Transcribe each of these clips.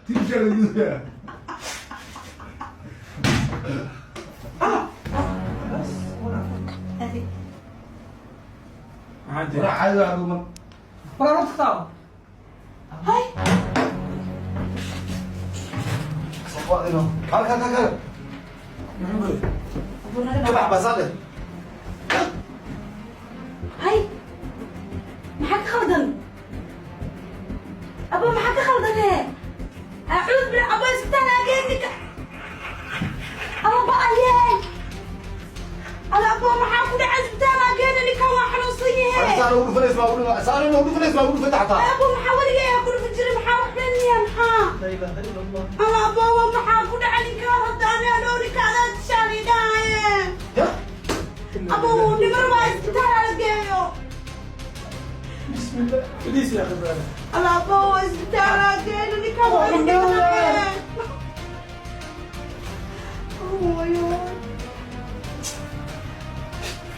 Tiisha. Maxaa caadi waa dhuuman. Waraa tagtaa. Hay. Kal kal kal kal. Kabax basaade. Hay, maxaa ka khaldan abo? Maxaa ka khaldan? He, acuud bil abo, isbitaal ageenika abo ba-ayey ala abo, maxaa ku dhacay? Isbitaal ageena, ninkan waa xanuunsan yahe. Saan ugu dhufaneys baa ugu dhufa. Saan ugu dhufaneys baa ugu dhufanta xataa. Abo, maxaa weligay ku dhufan jiray? Maxaa wax beenaya? Maxaa ala abo, maxaa ku dhacay ninkaan hadda? Ani anoo ninka adaa dishaan idhahaye. Ya. Abo, nimar waa isbitaal ala geeyo. Fadhiis yaa khibrada. Ala abo, isbitaal ala geeyo ninkaan, waa dhimanaye. Hooyo.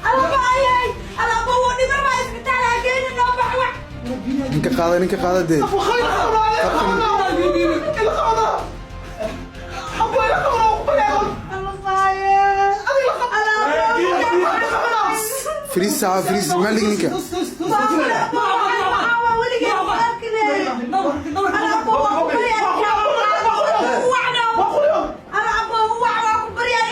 Ala ayay, ala abo, nimar waa isbitaal ala geeyo, noo bax wax. Ninka qaada, ninka qaada dee. Ala baaye. Ala abo. Fariis saxa, fariis maxaa ligi ninka? Waxaa weligay ku arkine. Ala abo, waa ku baryaa. Ala abo, wax waa ku baryaa.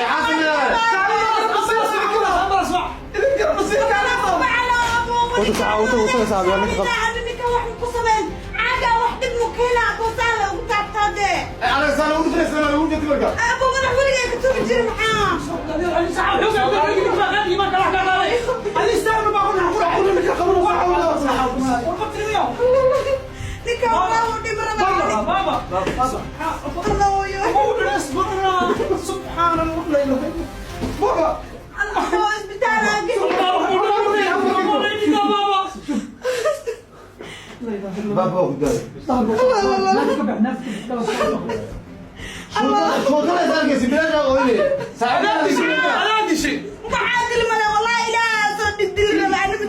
Wata saxa, wata wata saxa, yaa ninka qabta. Ninka wax ku sameyn caaga wax dhib mu keena abo, saan la ugu taabtaa dee. Anaga saan ugu dhufaneys baa ugu dhufatay marka. Abo, madax weligay ka tubi jiri maxaa? Ninka waa u dhib rabaa. Allah hooyo. سبحان الله، لا اله الا الله. Ala abo, isbitaal aagin. Baaba waa ku daaday. Shootada saarkaysi bilaasha ooyne. Saaxiib. Maxaa dili male, wallahi ilaaha soo dhigdili raba anigu.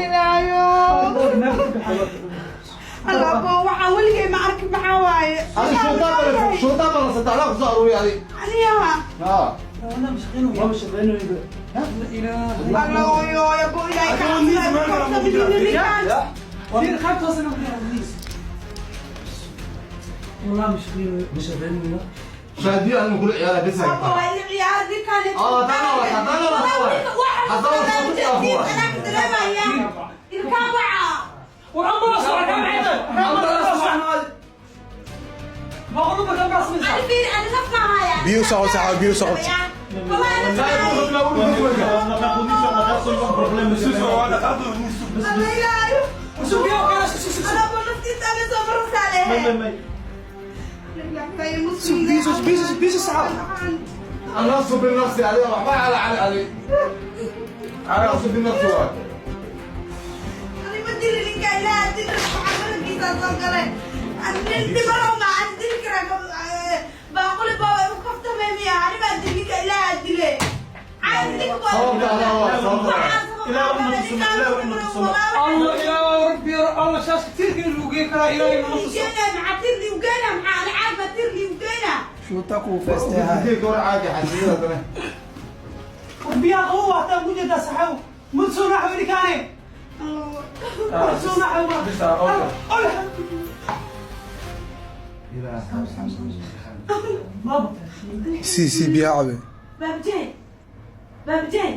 Ilaahayo. Alla abo, waxaan weligay ma arkin, maxaa waaye? Adi shootaa bala, shootaa bala saddex laa ku soo aruuriy adi. Aniyaha. Ha. Alla hooyo, abo, ilaahay ka cabsada ninkaan. Shaadiyo aan kula ciyaara bes. Abo, waa ila ciyaar ninkaan. Ah, tana waa, tana waa. Haddana waa soo ku dhaafo. Anaa ka dareemaya ilkaa waca. Ani fiiri, ani naf ma haya. Biyo soo saxa, biyo soo qabta. Wallahi naf ma haya. Alla ilaahayo. Alla abo, naftiisa ana soo marasaalee. النص بالنفس عليه ما على على علي النص بالنفس هو. Ani ma dili ninka, ilaaha dili, waxaa maragiisa soo galay. Ani nin dhibano ma aan dili karaa, baaquli baa u kaftamay miya? Ani baa dili ninka, ilaaha dile. Caadi ninka waa Sababta Allah waa, sababta Allah. الله يا ربي، الله شاش كثير كثير وجيك إلهي ما نص. Maxaa tirli ugeena? Maxaa ani caad baa tirli ugeena? كثير كور عادي حسيت انا. ربي قوة حتى وجد سحو من سنة حولي كان من سنة حولي. بابا. Sii sii biyaha cabe. Baabjey, baabjey,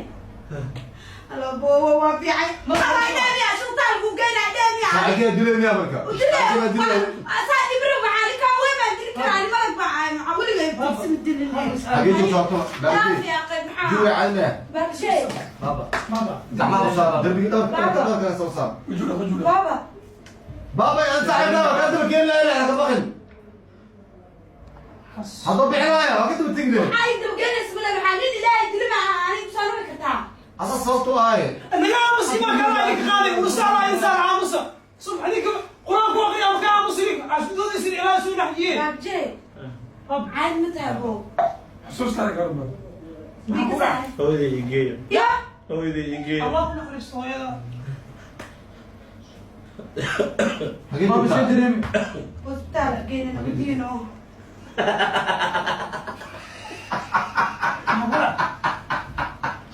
alla boowa waa fiicay. Alla dheemiya sultaan ku geena dheemiya. حكي دليل يا بركه. Asaa dhibro, maxaa ninkaan weyn baan dili karaa ani, malag baa ahay, maxaa weligay fiirsama dilin. حكي جوتو Dhaaf yaa qayb maxaa? جوي عنا. Baabjey. زعما صار دربي دور دور صار صار. Baaba. بابا يا صاحبنا كاتب كين، لا لا كبخل هذا بعناية كنت بتقري. Maxaa ii dabgeenaysa male? Maxaa nin ilaahay dili maaha aniga kusoo nabi kartaa? اساس صوته هاي. أنا يا عمصي ما كان عليك غالي ورسالة إنسان عامصة صبح عليك قرآن كوغي أو كعامصي عشان دون يصير إلى سوء نحيين. Baabjey, caadi ma tahay abow? Hooyaday igeeya. Ya. Hooyaday igeeya. الله نحرس هذا. Xagee Ma joogtaa? soo dareemi. Hospitaal geynana madiino.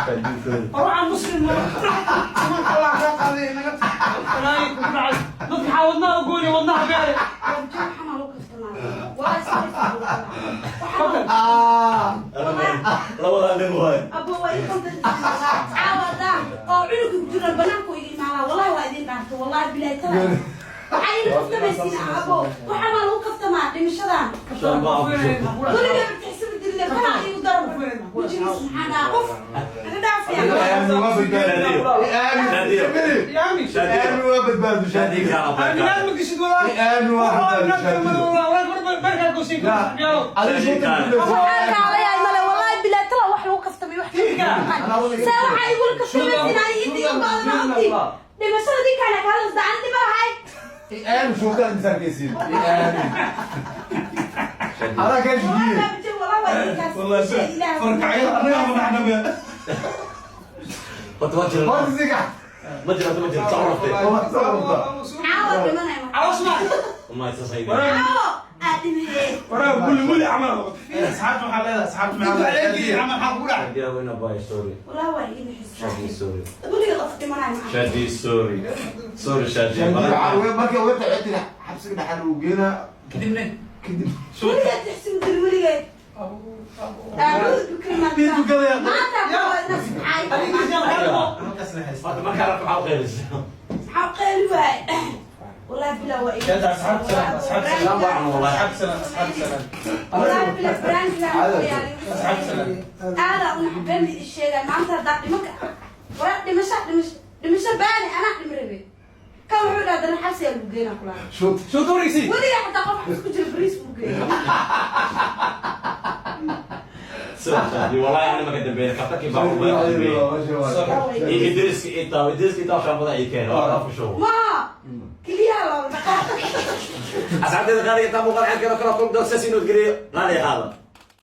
Ruuxa muslim ma Allah ka qaaday naga walaahi kugu dhacay dadka xaa wadnaha u gooniya wadnaha beere. Waxaa lagu kaftamaa waa Kabtan. Ah. Labadaa nin waay. Abo, waa ii qaldan caawada oo cunuga ku jira banaanku iga imaadaa. Wallahi waa idin dhaartay, wallahi bilaay tala waxaa idin kaftamaysiin. Abo, waxaa maa lagu kaftamaa dhimashadan? Weligaa bitixsaba dilile kanaa iigu daran wejigiis. Maxaa dhahaa qof naga dhaafiya? Aamin waa badbaado. Aamin. Yaami. Aamin waa badbaado Shaadi Shaadi. kaala. Aaminaad ma geshid walaahi. Aamin waa Aaminaad badbaado ma Shaadi. walaahi barkaa gosin yaalo. Adiga sheekada ku dhegeyso. Waxaa kaalayaay male, wallahi bilaay tala wax lagu kaftamay wax Tiirka. see waxaa igula kaftamaysiin ani inta iga badan ogtiin dhimashada ninkaana kaala daan dhima lahay. Aamin shuutada misaankiisiin. Aamin. Adaa kaa shigiyey. Wallahi Farkacyo anaga ma naxnabe. Horta waa jira. Horta sii kac. Ma jira, ma jira. Soo raftay. Waa soo rabtaa. Caawa dhimanay marka. Caloos ma. Ma saasay. Caawa aad dhimahee. Waraa muli muli camal. Asxaabta waxaa leedahay, asxaabta maxaa leedahay? Camal maxaa kugu dhacay? Shaadi wayna bay, sorry. Wallahi waa iga naxariistaa. Shaadi, sorry. Weliga qof dhimanay ma arkin. Shaadi, sorry. Sorry, Shaadi. Markii uga tacay xabsiga dhaxal uu geenaa. Kadibna Kadib. Weligeed tixsin dir weligeed. Aacuudu bikalimaat Diid buu galayaa. maanta waa ina subxaay. Adiga jam xalmo. Halkaasna haysta. Horta markaa rabto maxaa u qeybisa? Maxaa qeyli waay? Wallahi bilaa waa iga. Shaadi, asxaabta salaam, asxaabta Salaam baan wallahi. Asxaabta salaam, asxaabta salaam. Wallahi bilaa prank Asxaabta salaam. aada una xabeen idin sheegay maanta haddaa dhimanka wara dhimasho dhimasho dhimasho baani anaa dhimi rabe kan wuxuu dhaha dana xabsigaa lagu geynaa kulaa. Shoot. Soo dooreysay. Weligaa xataa qof xabs ku jira bariis buu geeyay. Sorry, Shaadi. Wallahi ani ma ka dambeeyay. Kabtakii baa ku dambeeyay. Idriska ii taw, Idriska ii taw shaambada ii keen. Waa ku show. Ma keliyaha loola dhaqaa. Asxaabteeda qaaliga taa muuqaal cankana kala kulmi doon sasi nabadgelyo. Raali ahaada.